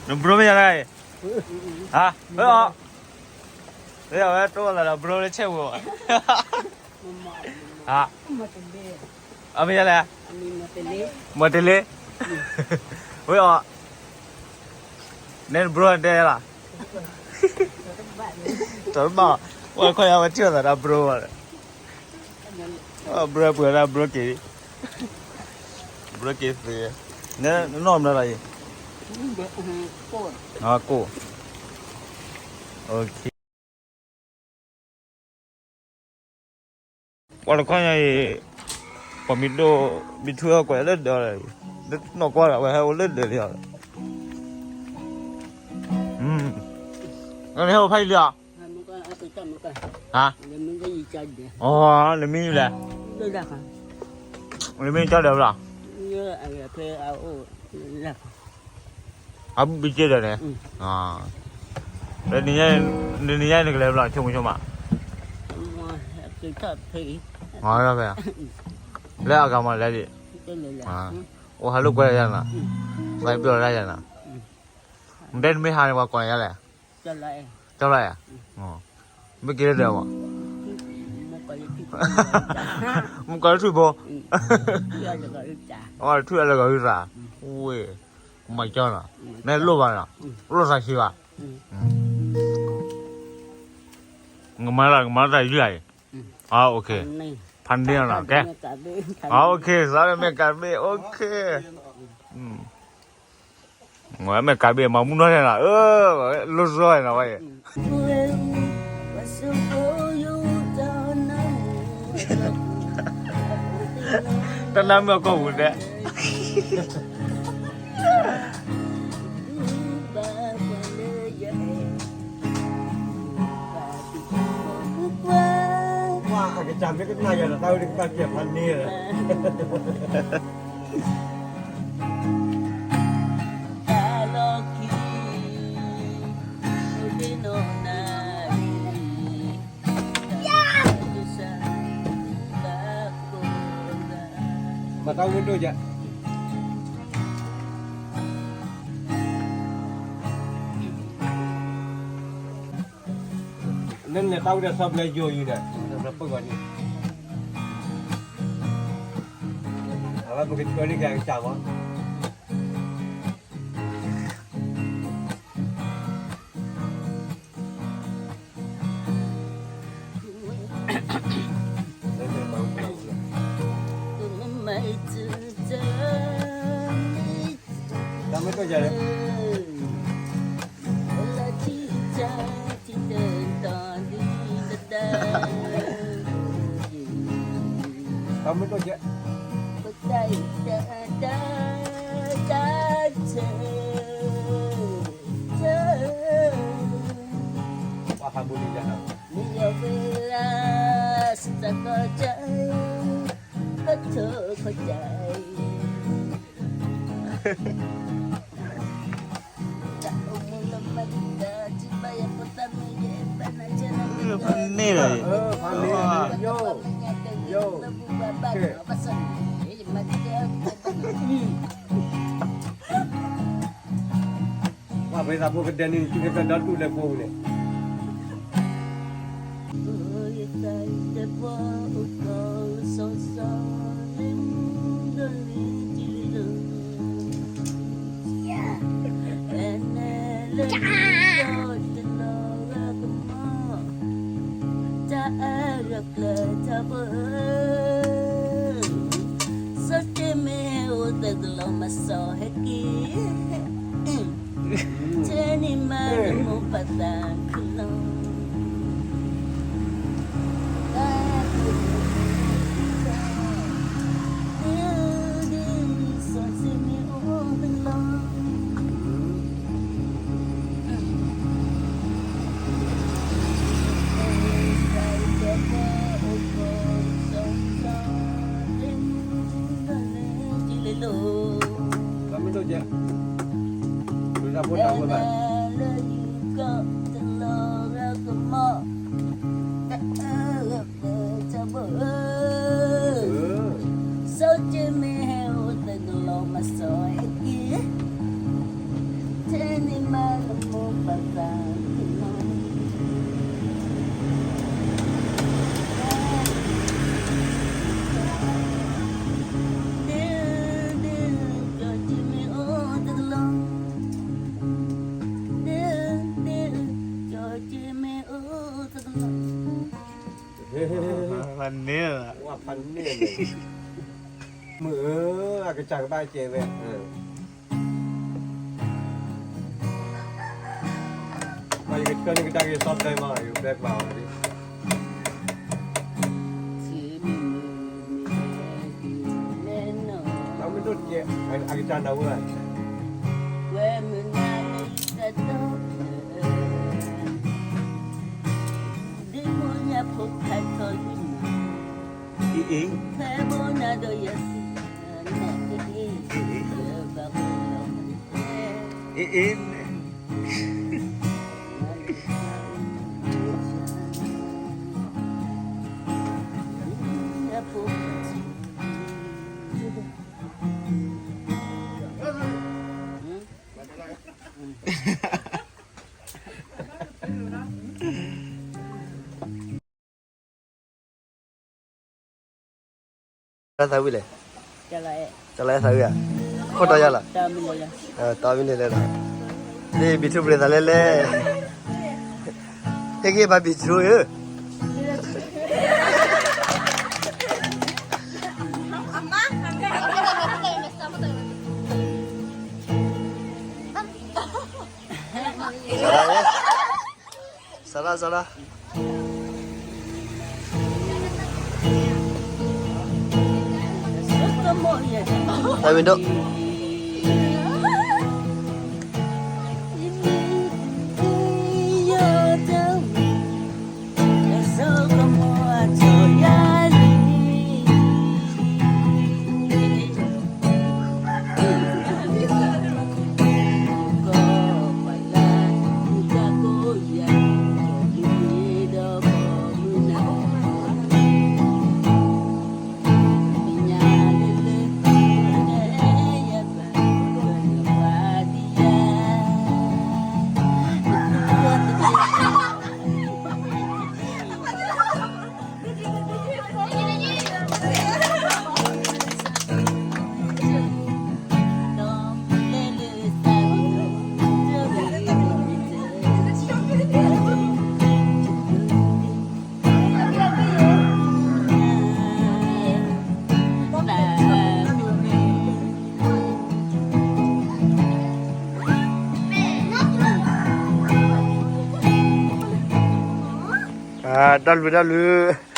န bro မ့ၢ်ယၤလဲၣ်, ဟါ, ဝဲအီၤ, ဝဲအီၤ ဝဲတိၢ်သးဒီး bro လၢဆဲးဝဲအီၤ, ဟါ, အမ့ၢ်ယၤလဲၣ်, မီၤတလ့, ဝဲအီၤ, နဲန bro တဲလီၤ, တဘၣ်, ဝဲခွဲးယၤဝဲထံၣ်သးဒီး bro ဘၣ်, bro ပှဲၤဒၣ် bro က့ၤ bro က့ၤသ့, နနီၢ်မနုၤလီၤအံၤ, ကိၢ်, ပှၤတခီညါအံၤ, ပှၤမံၤဒိၣ်, မံၤထူၣ်ဟဲကွၢ်လၢဒၢးလီၤ, နီၢ်ကွၢ်ဒီး ဝဲဟဲအိၣ်လၢဒၢးလံအီၤ, နဟဲအိၣ်ဖးယံာ်လံဧါ, ဟါ, နမံၤလဲၣ်, နမံၤကၠီဒၢးဘၣ်လီၤ, အဘုဘံက့ဒီးန့ၣ်, လၢနံၤညါအံၤနကလဲၤဘၣ်လီၤ ဆိကမိၣ်ဆိကမး, လၢအဂၤမၤလဲၤဒံး, အိၣ်ဟးလိာ်ကွဲယၤနၤ, သးပျိၢ်လၢယၤနၤ, နတဲနမ့ၢ်ဟးန့ၣ် ပှၤကိးနၤယၤလဲၣ်, ကၠီလီၤဧါ, မ့ၢ်က့ၤလၢဒၢးမး, မုၣ်ကီၤလၢထွံၣ်ဖိ, ထွံၣ်အလၢဂီၤဟုသး, ဝ့ၢ်, မၤကၠီနီၤ, မ့ၢ်လိၣ်ဘၣ်နီၤ, လိၣ်သးဆံးဘၣ်, ကမၤလၢကမၤလၢတၢ်ယုၢ်ဧါအံၤ, ဖးန့ၢ်နီၤ, ကဲ, သးလၢမဲာ်ကးဘ့ၣ်, မဲာ်ကးဘ့ၣ်, မၤမူနီၤနီၤ, လိၣ်စီနီၤဝဲအံၤ, တနၢ်မုၢ်အကီၢ်ပူၤဒဲး ပှၤအကစၢ်မ့ၢ်ကနၣ်ယၤဒီး တၢ်ဝဲဒၣ်ကဘၣ်ကဲဖးန့ၢ်ဒီး မၤတၢ်ဝဲဒိၣ်ယၤ လၢနလဲၤတၢ်ဝဲဒီးဆီဘျဲယိာ်အံၤဒီး ပှၤပၢၢ်ဂီၤန့ၣ် အဝဲပကဆှၢန့ၢ်က့ၤအကစၢ်မး တၢ်မ့ၢ်ကၠီ တၢ်မ့ၢ်ကၠီ ပှၤဟးမူလံ ဖးန့ၢ်လီၤ ယိာ် ယိာ် ပှၤပှၤသးဖိကဒဲန့ၣ် နစုကဲကဒီတူၢ်လၢပှိၢ်ပူၤန့ၣ် တၢ်အၢၣ်လီၤကျၢၤထီဘိ စီၤတ့ၢ်မ့ၢ်အိၣ်သၢကလီၤမၤစီၤဟဲက့ၤ ထဲန့ၣ်မၤနမိၢ်ပၢ်သးခုလီၤ တၢ်အၢၣ်လီၤ စီၤတ့ၢ်မ့ၢ်အိၣ်သၢကလီၤ တၢ်မ့ၢ်ဒိၣ်ကဲ လၢတၢ်ဖိတၢ်ဝဲဘၣ် လၢယကီၢ်တလီၤ ဖးန့ၢ်လီၤ, ဝဲဖးန့ၢ်လီၤ, မုၢ်ဧၢ, အကစၢ်ကဘၣ်ကဲဝဲ, မ့ၢ်ယကဆှၢန့ၢ်ကဒါက့ၤ soft drink မး, ယကဘဲကဘၣ်အီၤဒ် မ့ၢ်ဒိၣ်တကဲ, အကစၢ်နၢ်ဟူဧါ, ဝဲမုၢ်နၤန့ၣ်တတီ, ဒ်မိၢ်ညါဖိခါထီၣ်လံနၤ, အ့ၣ်အ့ၣ်, ဖဲဘိနၤဒီးယစံး, နၤအ့ၣ်အ့ၣ်, ယဘၣ်ဃိလီၤ, အ့ၣ်အ့ၣ်, သးဝံၣ်လဲၣ်, တၢ်လၢသးဝံၣ်ဧါ, ခိၣ်တီယါလီၤ, တီမံၤလဲၣ်လီၤ, လၢဘံထြူပျဲသးလဲၣ်လဲၣ်, ဟဲက့ၤဘၣ်ဘံထြူဧၢ စရၣ်, စရၣ်, တၢ်မ့ၢ်ဒိၣ်, တၢ်ဘျုးတၢ်ဘျုး